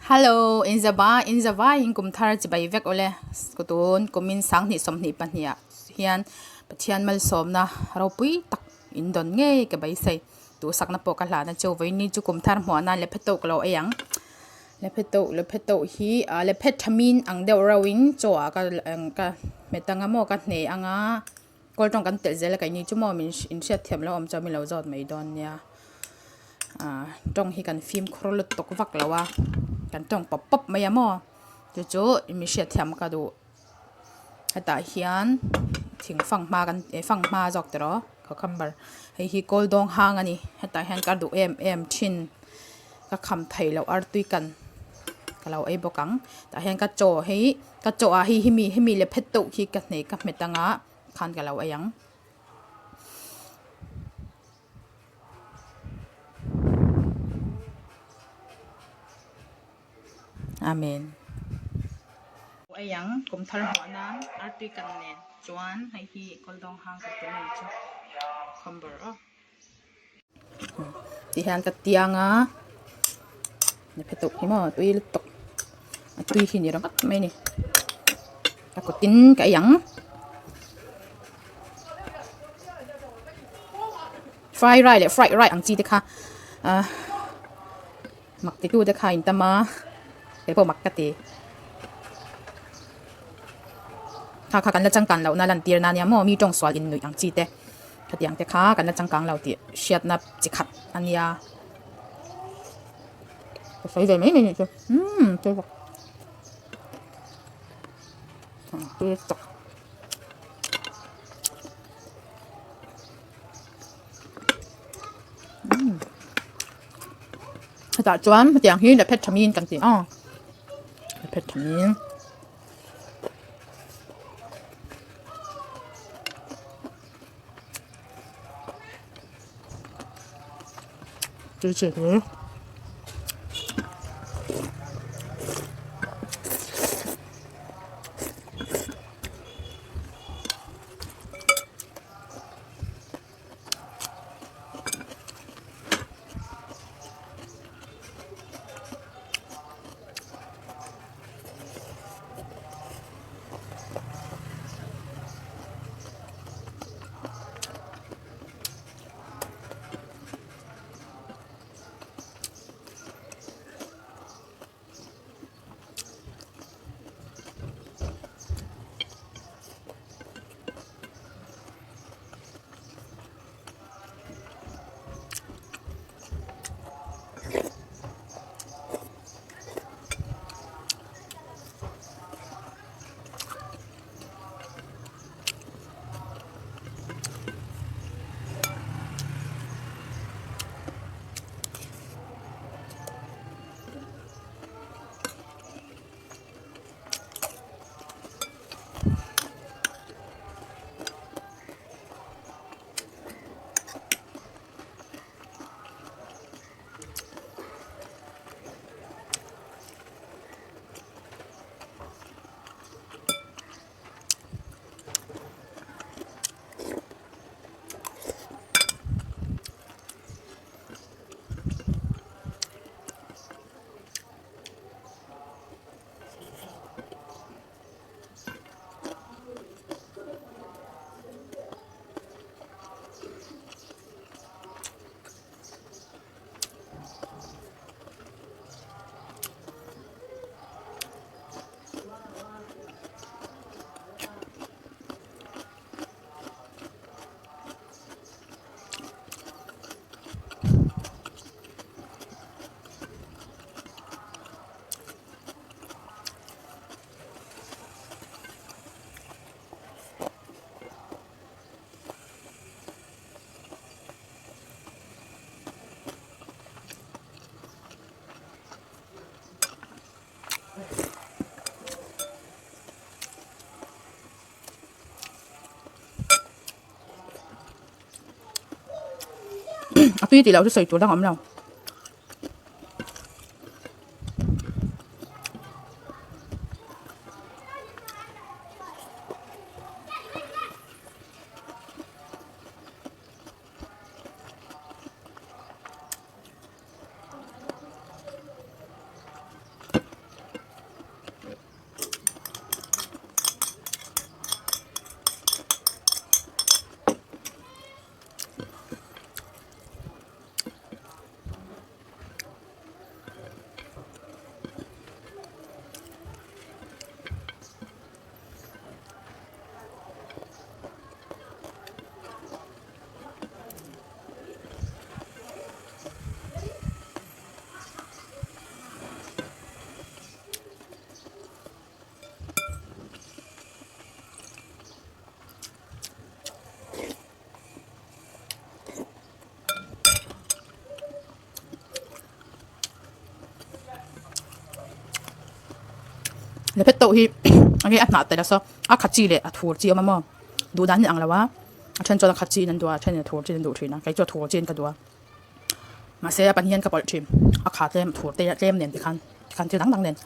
Hello in zava in zava in kum thar chibai vek awle tun kumin sanghnih 22 ah hian Pathian malsawmna ropui tak in dawn ngei ka beisei duhsakna pawh ka hlan a chu vawiin ni chu kum thar hmuah nan lephe tawk lo ei ang lephe tawk lephe tawk hi ah lephe thamin ang deuh reuh in chaw ah ka ka hmet anga maw ka hne anga kawl tawng kan telh zel a keini chu maw min in hriat thiam loh awm chuan min lo zawt mai dawn nia ah tawng hi kan fimkhur lutuk vak lo a kan tawng pawp pawp mai a maw chu chu mi hriat thiam ka duh hetah hian thing fanghma kan eh fanghma zawk tih rawh cucumber hei hi kawl dawng hang a ni hetah hian ka duh em em thin ka kham theih loh artui kan ka lo ei bawk ang tah hian ka chaw hi ka chaw ah hei hemi hemi leh phet deuh hi ka hne ka hmet anga khan ka lo ei ang. Amen. Ei ang kum thar hmuah nan artui kan nen chuan hei hi kawldawng hang ka ti mai chu cucumber aw. Ti hian ka tiang a ni phe tawh hi maw tui lutuk a tui hi ni ringawt mai a ni ka kut in ka ei ang fry rice leh fried rice ang chi te kha ah mak ti tu te kha in tam a kei pawh mak ka ti kha kha kan la changkan lohna lantir na ania maw mi tawng sual in nuih ang chi te. Hetiang te kha kan la changkang lo tih hriatna chi khat a nia. Ka sawi ve mai mai nih chu. Umm tui bawk. Tui tak. Umm. Hetah chuan hetiang hi lephet thamin kan ti a. Lephet thamin. Tui chhe hle. A tui tih loh chu sawi tur dang a awm lo. Lephet tawh hi enge a hnah tel a saw a kha chi leh a thur chi a awm a maw duh dan in ang lo a a then chuan a kha chi in an duh a a then in a thur chi in an duh thin a kei chu a thur chi in ka duh a mahse a pahnih hian ka pawlh thin a kha tlem thur te tlem nen tikhan tikhan thil dang dang nen.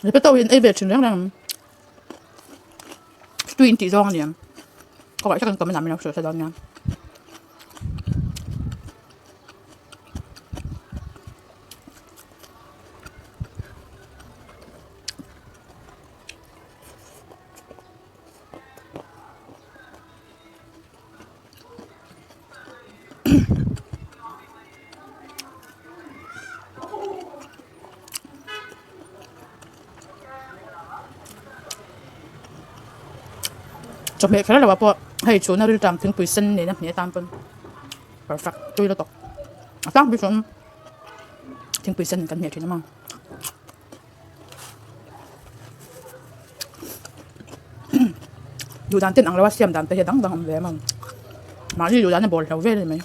Repeto hi an ei ve thin reng reng ang tui in tih zawng a ni ang ka ngaih takin comment ah min lo hrilh hre dawn nia. Chawhmeh kher lo ah pawh hei chhuna rilṭam thingpui sen nena hmeh atan pawn perfect tui lutuk a tlangpui chuan thingpui sen kan hmeh thin a maw. Duh dan ten ang lo a siam dan te hi a dang dang awm ve a maw mahni duh dan a bawl hlo vel a ni mai.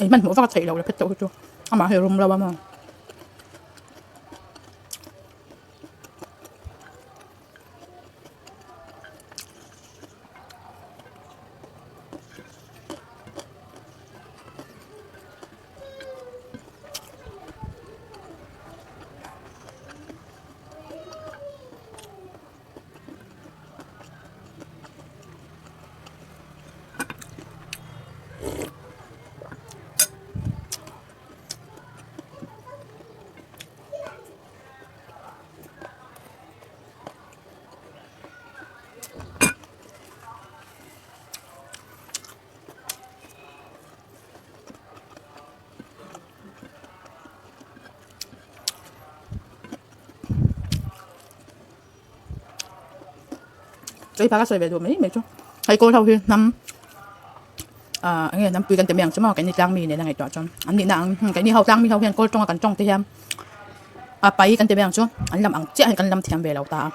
Ei hmanhmawh vak a theih loh la phet tawh hi chu amah hi a rum lo a maw. Chei phak a sawi ve duh mai mai chu hei kawl ho hi hnam ah eng nge hnam pui kan ti mai ang chu maw keini tlang mi nena ngaihtuah chuan an nihna ang keini ho tlang mi ho hian kawl tawnga kan tawng te hian a pai kan ti mai ang chu an lam ang chiah hian kan lam thiam ve lo ta a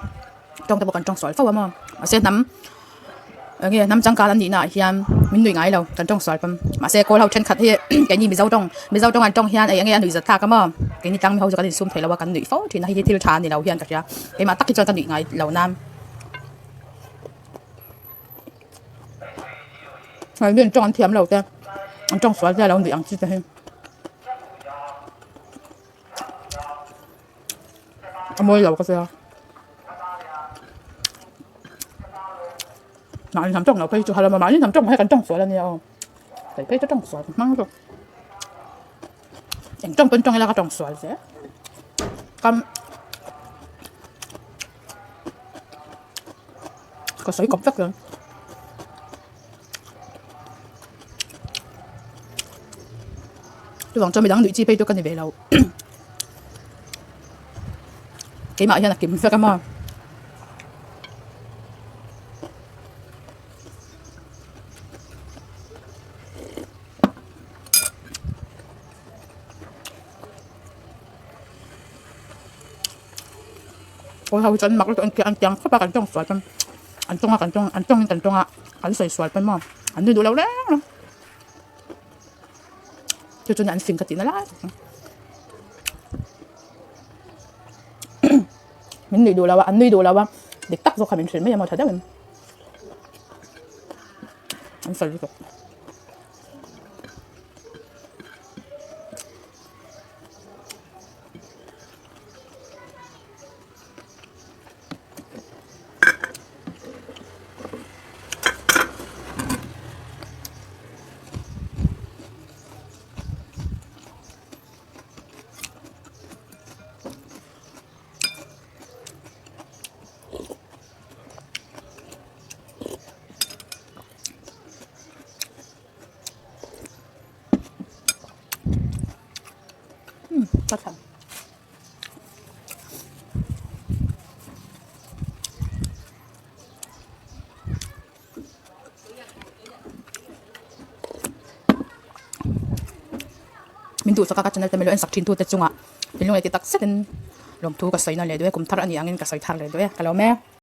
tawng te pawh kan tawng sual fo a maw mahse hnam eng nge hnam changkan an nihna ah hian min nuih ngai lo kan tawng sual pawn mahse kawl ho thenkhat hi keini mizo tawng mizo tawng an tawng hian eng nge a nuih zat thlak a maw keini tlang mi ho chu kan insum thei lo a kan nuih fo thin a hei hi thil tha a ni lo hian ka hria keimah tak hi chuan ka nuih ngai lo nan. Hei mi an tawng an thiam lo te an tawng sual te a lo nuih ang chi te hi a mawi lo ka tia mahni hnam tawng lo phei chu halama mahni hnam tawng hi kan tawng sual a nia aw kei phei chu tawng sual ka hmang zawk eng tawng pawn tawng ila ka tawng sual zel kam ka sawi kawp vek lo chuvang chuan midang nuih chi phei chu ka ni ve lo. Keimah hian a kim vek a maw. Kawl ho hi chuan mak lutuk an tiang khawp a kan tawng sual pawn an tawng a kan tawng an tawngin kan tawng a kan sawi sual pawn maw an nui duh lo reng reng chu chuan an fing ka tihna lai tak min nuih duh lo a an nui duh lo a dik tak zawk kha min hrilh mai a maw tha deuhin an sawi lutuk. Ka thlan. Min duhsak a ka channel te milo en sak thin tu te chungah min lunglei ti tak zetin lawmthu ka sawi na leh duh e kum thar a nih angin ka sawi thar leh duh e ka lo me.